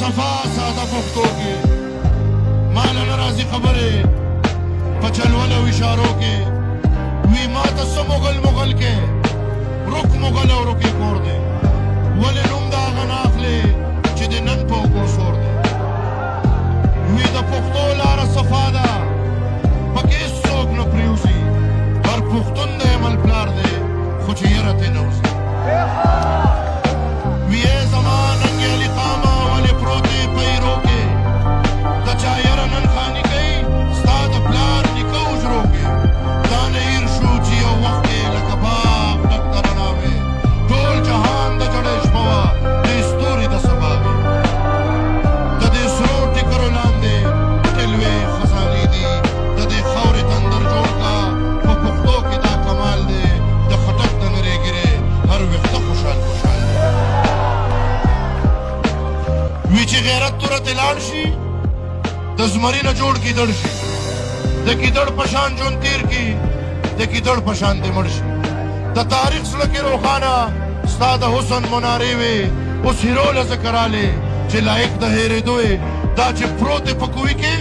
صفا ساده پښتو کې ماله نه راځي خبرې په چلول او اشارو کې. وي ما ته څه مغل مغل کې، رک مغل او رکې کور دی. ولې نوم د هغه نه اخلې چې د نن په اوږو سور دی؟ وي د پښتو لاره صفا ده، پکې هېڅوک نه پرېوځي. هر پښتون د ایمل پلار دی، خو چې یره ترې نه وځي. وي ای زما ننګیالي قامه، ولې پروت یې په ایرو کې؟ د چا یره نن خاني کوي ستا د پلار نیکه حجرو کې؟ دا نه هېر شو چې یو وخت کې لکه باغ ډک د رڼا وې، ټول جهان د جړۍ شپه وه، دې ستوري د سبا وې. د دې سرو ټیکرو لاندې ټلوې خزانې دي، د دې خاورې تندر جوړ کا په پښتو کې دا کمال دی. د خټک د نرې ږیرې هر ویښته خوشحال خوشحال دی. وي چې غیرت توره ته لاړ شي، د زمري نه جوړ کیدړ شي، د کیدړ په شان ژوند تیر کړي، د کیدړ په شان دې مړ شي. د تاریخ زړه کې روښانه ستا د حسن منارې وې، اوس هیرو له ذکر راغلې چې لایق د هېرېدو یې. دا چې پروت یې په کوهي کې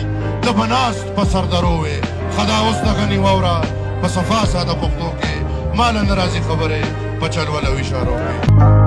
د بناست په سردرو وې. ښه دا اوس د غني واوره په صفا ساده پښتو کې ماله نه راځي خبرې په چل ول او اشارو کې.